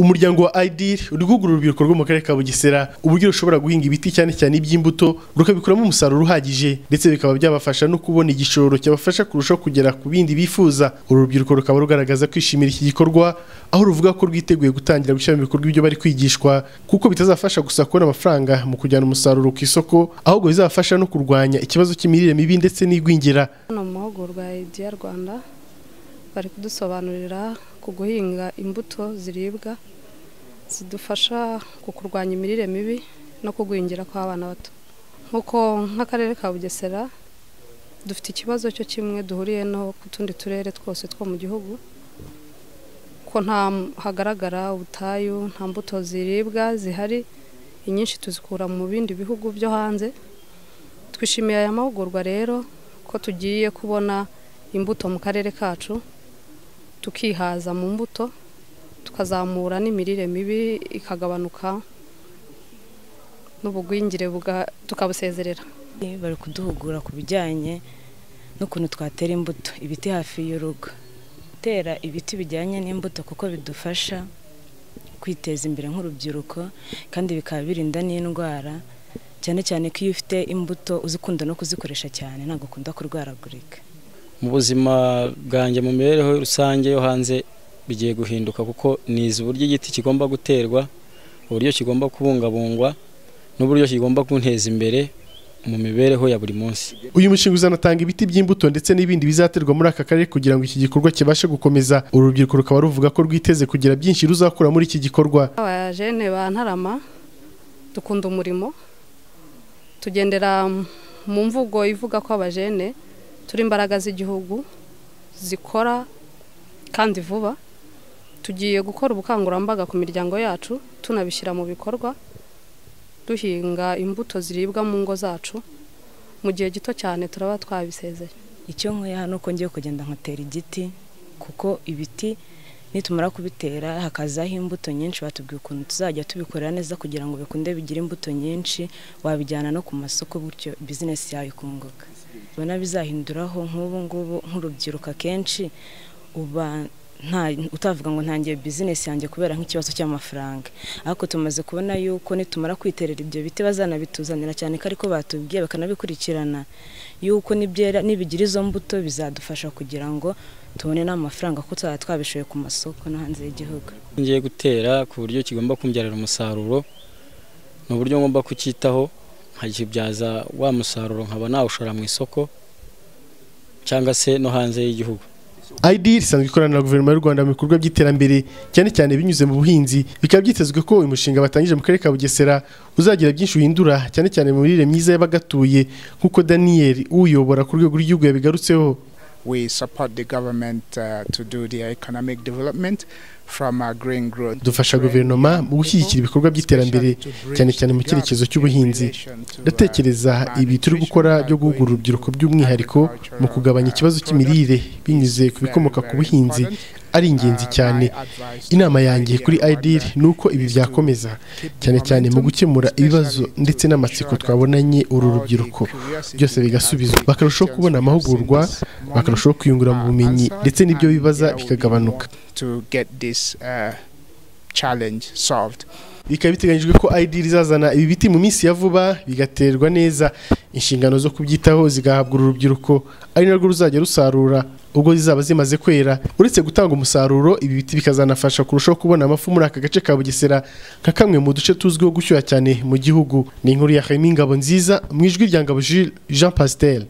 Umuryango wa IDEAL uri guhugura urubyiruko rwo mu karere ka Bugesera uburyo rushobora guhinga ibiti, cyane cyane iby'imbuto, rukabikuramo umusaruro uhagije, ndetse bikaba byabafasha no kubona igishoro cyabafasha kurushaho kugera ku bindi bifuza. Uru rubyiruko rukaba rugaragaza kwishimira iki gikorwa, aho ruvuga ko rwiteguye gutangira gushyira mu bikorwa ibyo bari kwigishwa, kuko bitazafasha gusa kubona amafaranga mu kujyana umusaruro ku isoko, ahubwo bizabafasha no kurwanya ikibazo cy'imirire mibi ndetse n'igwingira. Hano mu mahugurwa ya IDEAL Rwanda bari kudusobanurira ku guhinga imbuto ziribwa zidufasha ku kurwanya imirire mibi no kugwingira kw'abana bato. Nk'uko nk'akarere ka Bugesera dufite ikibazo cyo kimwe duhuriye no ku tundi turere twose two mu gihugu, ko nta hagaragara ubutayu, nta mbuto ziribwa zihari, inyinshi tuzikura mu bindi bihugu byo hanze. Twishimiye aya mahugurwa rero ko tugiye kubona imbuto mu karere kacu, tukihaza mu mbuto, tukazamura n'imirire mibi ikagabanuka, n'ubugwingire tukabusezerera. Bari kuduhugura ku bijyanye n'ukuntu twatera imbuto, ibiti hafi y'urugo. Gutera ibiti bijyanye n'imbuto kuko bidufasha kwiteza imbere nk'urubyiruko, kandi bikaba birinda n'indwara, cyane cyane ko iyo ufite imbuto uzikunda no kuzikoresha cyane, ntabwo ukunda kurwaragurika. Mu buzima bwanjye, mu mibereho rusange yo hanze, bigiye guhinduka, kuko nize uburyo igiti kigomba guterwa, uburyo kigomba kubungabungwa, n'uburyo kigomba kunteza imbere mu mibereho ya buri munsi. Uyu mushinga uzanatanga ibiti by'imbuto ndetse n'ibindi bizaterwa muri aka karere kugira ngo iki gikorwa kibashe gukomeza. Uru rubyiruko rukaba ruvuga ko rwiteze kugira byinshi ruzakura muri iki gikorwa. Abajene ba Ntarama dukunda umurimo, tugendera mu mvugo ivuga ko abajene turi imbaraga z'igihugu zikora kandi vuba. Tugiye gukora ubukangurambaga ku miryango yacu, tunabishyira mu bikorwa, duhinga imbuto ziribwa mu ngo zacu. Mu gihe gito cyane turaba twabisezeye. Icyo nkuye hano uko ngiye kugenda nkatera igiti, kuko ibiti nitumara kubitera hakazaho imbuto nyinshi, batubwiye ukuntu tuzajya tubikorera neza kugira ngo bikunde bigire imbuto nyinshi, wabijyana no ku masoko, gutyo bizinesi yawe ikunguka. Ubona bizahinduraho nk'ubu ngubu nk'urubyiruko akenshi uba utavuga ngo ntangiye bizinesi yanjye kubera nk'ikibazo cy'amafaranga, ariko tumaze kubona yuko nitumara kwiterera ibyo biti bazanabituzanira, cyane ko ariko batubwiye bakanabikurikirana, yuko nibyera nibigira izo mbuto bizadufasha kugira ngo tubone n'amafaranga, kuko tuzaba twabishoye ku masoko no hanze y'igihugu. Ngiye gutera ku buryo kigomba kumbyarira umusaruro, ni uburyo ngomba kucyitaho nkakibyaza wa musaruro, nkaba nawushora mu isoko cyangwa se no hanze y'igihugu. IDEAL isanzwe ikorana na guverinoma y'u Rwanda mu bikorwa by'iterambere, cyane cyane binyuze mu buhinzi. Bikaba byitezwe ko uyu mushinga batangije mu karere ka Bugesera uzagira byinshi uhindura, cyane cyane mu mirire myiza y'abagatuye, nk'uko Daniel uyobora ku rwego rw'igihugu yabigarutseho. We support the government to do the economic development from our green growth. Dufasha guverinoma mu gushyigikira ibikorwa by'iterambere, cyane cyane mu cyerekezo cy'ubuhinzi. Ndatekereza ibi turi gukora byo guhugura urubyiruko, by'umwihariko mu kugabanya ikibazo cy'imirire binyuze ku bikomoka ku buhinzi, ari ingenzi cyane. Inama yanjye kuri IDEAL ni uko ibi byakomeza, cyane cyane mu gukemura ibibazo ndetse n'amatsiko twabonanye uru rubyiruko, byose bigasubizwa, bakarushaho kubona amahugurwa, bakarushaho kwiyungura mu bumenyi, ndetse n'ibyo bibaza bikagabanuka. To get this challenge solved. Bikaba biteganyijwe ko IDEAL izazana ibi biti mu minsi ya vuba, bigaterwa neza, inshingano zo kubyitaho zigahabwa uru rubyiruko, ari narwo ruzajya rusarura ubwo zizaba zimaze kwera. Uretse gutanga umusaruro, ibi biti bikazanafasha kurushaho kubona amafu muri aka gace ka Bugesera, nka kamwe mu duce tuzwiho gushyuha cyane mu gihugu. Ni inkuru ya Remy Ngabo Nziza mu ijwi rya Ngabo Jules Jean Pastel.